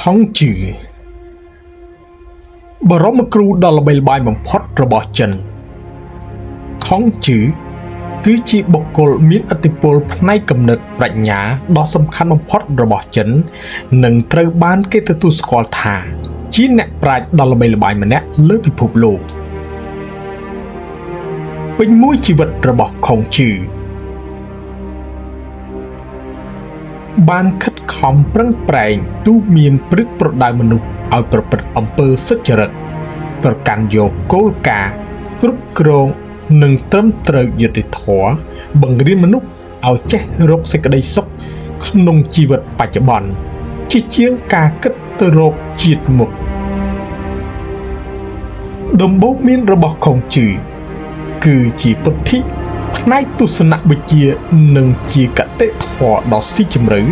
ខុងជឺបរមគ្រូដ៏ល្បីល្បាញបំផុតរបស់ចិនខុងជឺគឺជាបុគ្គលមានឥទ្ធិពលផ្នែកគំនិតប្រាជ្ញាដ៏សំខាន់បំផុតរបស់ចិន និងត្រូវបានគេទទួលស្គាល់ថា ជាអ្នកប្រាជ្ញដ៏ល្បីល្បាញម្នាក់លើពិភពលោកពេញមួយជីវិតរបស់ខុងជឺបានខិតខំប្រឹងប្រែងទូមានព្រឹត្តប្រដៅមនុស្សឲ្យប្រព្រឹត្តអំពើសុចរិតប្រកាន់យកគោលការណ៍គ្រប់គ្រងនិងត្រឹមត្រូវយុត្តិធម៌បង្រៀនមនុស្សឲ្យចេះរកសេចក្តីសុខក្នុងជីវិតបច្ចុប្បន្នជាជាងការគិតទៅរកជាតិមុខដំបូន្មានរបស់ខុងជឺគឺជាពុទ្ធិផ្នែកទស្សនវិជ្ជានិងជាគតិធម៌ដ៏ស៊ីជម្រៅ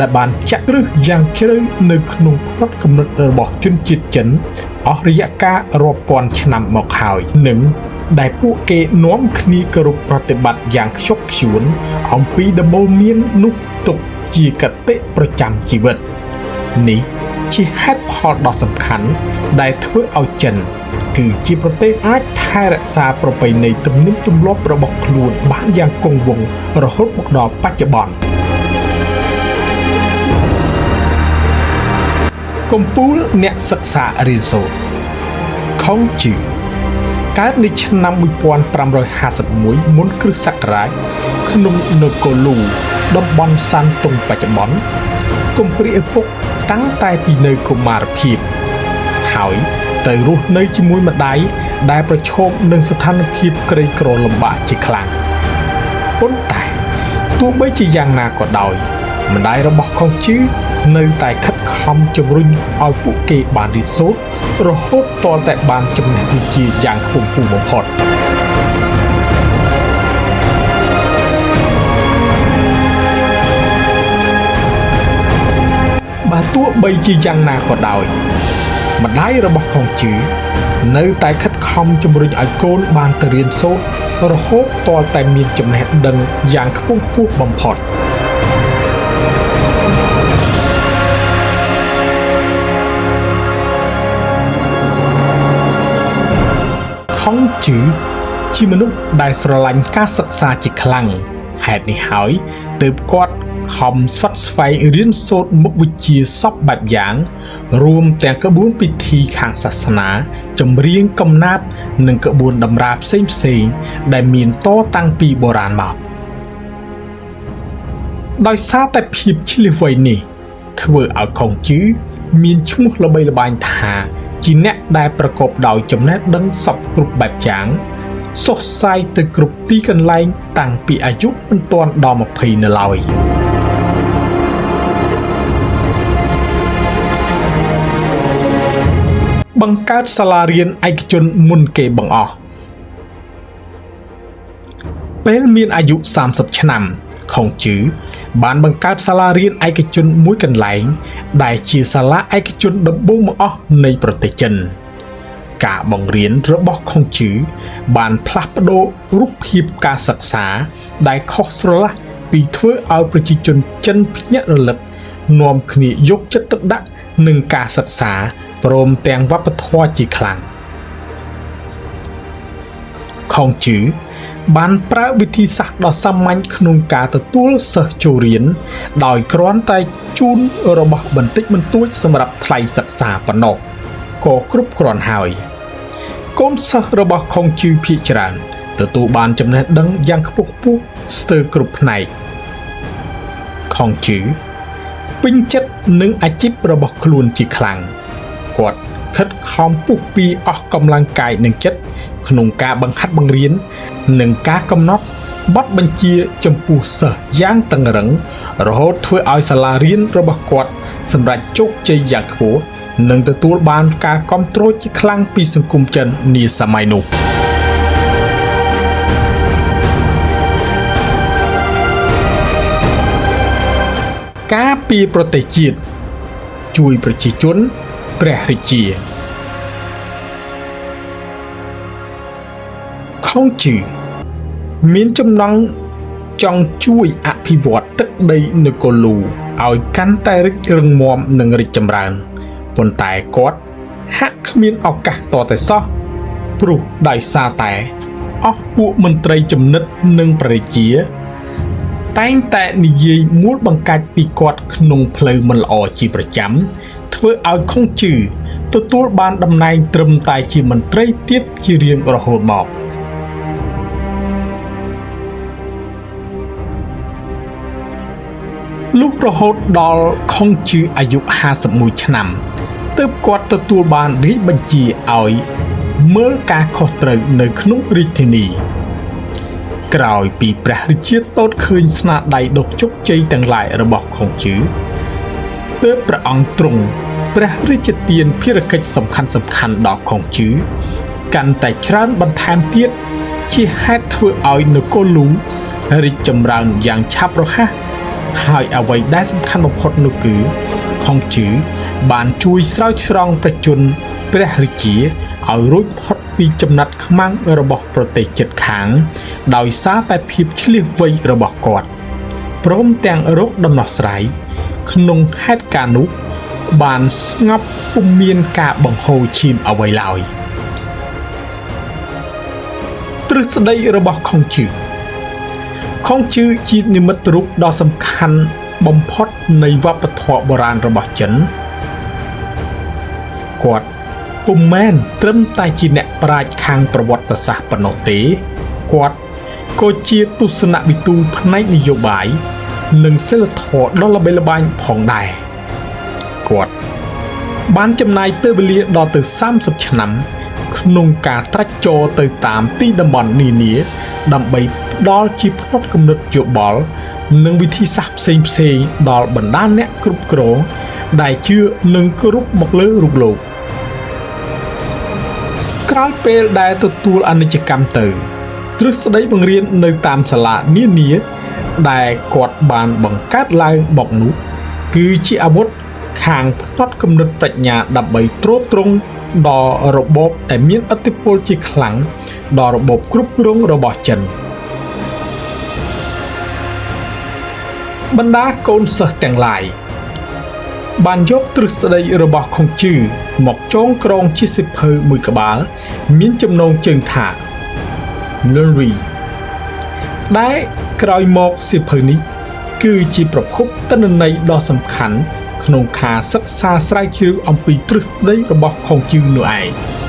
ដែលបានចាក់គ្រឹះយ៉ាងជ្រៅនៅក្នុងផ្នត់គំនិតរបស់ជនជាតិចិនអស់រយៈកាលរាប់ពាន់ឆ្នាំមកហើយនិងដែលពួកគេនាំគ្នាគោរពប្រតិបត្តិយ៉ាងខ្ជាប់ខ្ជួនអំពីដំបូន្មាននោះទុកជាគតិប្រចាំជីវិតនេះជាហេតុផលដ៏សំខាន់ដែលធ្វើឲ្យចិនគឺជាប្រទេសអាចថែរក្សាប្រពៃណីទំនៀមទម្លាប់របស់ខ្លួនបានយ៉ាងគង់វង្សរហូតមកដល់បច្ចុប្បន្នកំពូលអ្នកសិក្សារៀនសូត្រខុងជឺកើតនៅឆ្នាំ1551មុនគ្រិស្តសករាជក្នុងនគរលូតំបន់សានតុងបច្ចុប្បន្នគំព្រាឪពុកតាំងតែពីនៅកុមារភាពហើយទៅរស់នៅជាមួយម្ដាយដែលប្រឈមនឹងស្ថានភាពក្រីក្រលំបាកជាខ្លាំងប៉ុន្តែទោះបីជាយ៉ាងណាក៏ដោយម្ដាយរបស់ខុងជឺនៅតែខិតខំជំរុញឲ្យពួកគេបានរៀនសូត្ររហូតទាល់តែបានចំណេះវិជ្ជាយ៉ាងខ្ពង់ខ្ពស់បំផុតបើទោះបីជាយ៉ាងណាក៏ដោយម្ដាយរបស់ខុងជឺនៅតែខិតខំជំរុញឲ្យកូនបានទៅរៀនសូត្ររហូតទាល់តែមានចំណេះដឹងយ៉ាងខ្ពង់ខ្ពស់បំផុតខុងជឺជាមនុស្សដែលស្រឡាញ់ការសិក្សាជាខ្លាំងហេតុនេះហើយទើបគាត់ខំស្វិតស្វែងរៀនសូត្រមុខវិជ្ជាសពបែបយ៉ាងរួមទាំងក្បួនពិធីខាងសាសនាចម្រៀងកំណាព្យនិងក្បួនតម្រាផ្សេងៗដែលមានតតាំងពីបុរាណមកដោយសារតែភាពឈ្លាសវៃនេះធ្វើឲ្យខុងជឺមានឈ្មោះល្បីល្បាញថាជាអ្នកដែលប្រកបដោយចំណេះដឹងសពគ្រប់បែបយ៉ាងសុសសាយទៅគ្រប់ទីកន្លែងតាំងពីអាយុមិនទាន់ដល់20នៅឡើយបង្កើតសាលារៀនឯកជនមុនគេបង្អស់ពេលមានអាយុ30ឆ្នាំខុងជឺបានបង្កើតសាលារៀនឯកជនមួយកន្លែងដែលជាសាលាឯកជនដំបូងបង្អស់នៃប្រទេសចិនការបង្រៀនរបស់ខុងជឺបានផ្លាស់ប្ដូររូបភាពការសិក្សាដែលខុសស្រឡះពីធ្វើឲ្យប្រជាជនចិនភ្ញាក់រលឹកនាំគ្នាយកចិត្តទុកដាក់នឹងការសិក្សាព្រមទាំងវប្បធម៌ជាខ្លាំងខុងជឺបានប្រើវិធីសាស្ត្រដ៏សាមញ្ញក្នុងការទទួលសិស្សចូលរៀនដោយគ្រាន់តែជូនរបស់បន្តិចបន្តួចសម្រាប់ថ្លៃសិក្សាប៉ុណ្ណោះក៏គ្រប់គ្រាន់ហើយកូនសិស្សរបស់ខុងជឺភាគច្រើនទទួលបានចំណេះដឹងយ៉ាងខ្ពង់ខ្ពស់ស្ទើរគ្រប់ផ្នែកខុងជឺពេញចិត្តនឹងអាជីពរបស់ខ្លួនជាខ្លាំងគាត់ខិតខំពុះពីអស់កម្លាំងកាយនិងចិត្តក្នុងការបង្ហាត់បង្រៀននិងការកំណត់បទបញ្ជាចំពោះសិស្សយ៉ាងតឹងរឹងរហូតធ្វើឲ្យសាលារៀនរបស់គាត់សម្រេចជោគជ័យយ៉ាងខ្ពស់និងទទួលបានការគាំទ្រជាខ្លាំងពីសង្គមចិននាសម័យនោះការពារប្រទេសជាតិជួយប្រជាជនព្រះរាជាខុងជឺមានចំណង់ចង់ជួយអភិវឌ្ឍទឹកដីនគរលូ ឲ្យកាន់តែរិចរឹងមាំនិងរីកចម្រើនប៉ុន្តែគាត់ហាក់គ្មានឱកាសតតែសោះព្រោះដោយសារតែអស់ពួកមន្ត្រីចំណិតនិងព្រះរាជា តែងតែនិយាយមួលបង្កាច់ពីគាត់ក្នុងផ្លូវមិនល្អជាប្រចាំធ្វើឲ្យខុងជឺទទួលបានតំណែងត្រឹមតែជាមន្ត្រីទៀតជារៀងរហូតមកលុះរហូតដល់ខុងជឺអាយុ51ឆ្នាំទើបគាត់ទទួលបានរាជបញ្ជាឲ្យមើលការខុសត្រូវនៅក្នុងរាជធានីក្រោយពីព្រះរាជាទតឃើញស្នាដៃដ៏ជោគជ័យទាំងឡាយរបស់ខុងជឺទើបព្រះអង្គទ្រង់ព្រះរាជទានភារកិច្ចសំខាន់ៗដល់ខុងជឺកាន់តែច្រើនបន្ថែមទៀតជាហេតុធ្វើឲ្យនគរលូរីកចម្រើនយ៉ាងឆាប់រហ័សហើយអ្វីដែលសំខាន់បំផុតនោះគឺខុងជឺបានជួយស្រោចស្រង់ប្រជាជនព្រះរាជាឲ្យរួចផុតពីចំណាត់ខ្មាំងរបស់ប្រទេសជិតខាងដោយសារតែភាពឈ្លាសវៃរបស់គាត់ព្រមទាំងរកដំណោះស្រាយក្នុងហេតុការណ៍នោះបានស្ងប់ពុំមានការបង្ហូរឈាមអ្វីឡើយទ្រឹស្ដីរបស់ខុងជឺខុងជឺជានិមិត្តរូបដ៏សំខាន់បំផុតនៃវប្បធម៌បុរាណរបស់ចិនគាត់ពុំមែនត្រឹមតែជាអ្នកប្រាជ្ញខាងប្រវត្តិសាស្ត្រប៉ុណ្ណោះទេគាត់ក៏ជាទស្សនវិទូផ្នែកនយោបាយនិងសីលធម៌ដ៏ល្បីល្បាញផងដែរគាត់បានចំណាយពេលវេលាដល់ទៅ30ឆ្នាំក្នុងការត្រាច់ចរទៅតាមទីតំបន់នានាដើម្បីផ្ដល់ជាផ្នត់គំនិតយោបល់និងវិធីសាស្ត្រផ្សេងៗដល់បណ្ដាអ្នកគ្រប់គ្រងដែលជឿនិងគោរពមកលើរូបលោកក្រោយពេលដែលទទួលអនិច្ចកម្មទៅទ្រឹស្ដីបង្រៀននៅតាមសាលានានាដែលគាត់បានបង្កើតឡើងមកនោះគឺជាអាវុធខាងផ្នត់គំនិតប្រាជ្ញាដើម្បីទ្រទ្រង់ដល់របបដែលមានឥទ្ធិពលជាខ្លាំងដល់របបគ្រប់គ្រងរបស់ចិនបណ្ដាកូនសិស្សទាំងឡាយបានយកទ្រឹស្ដីរបស់ខុងជឺមកចងក្រងជាសិភៅមួយក្បាលមានចំណងជើងថា Lunri ដែលក្រោយមកសិភៅនេះគឺជាប្រភពទិន្នន័យដ៏សំខាន់ក្នុងការសិក្សាស្រាវជ្រាវអំពីទ្រឹស្ដីរបស់ខុងជឺនោះឯង។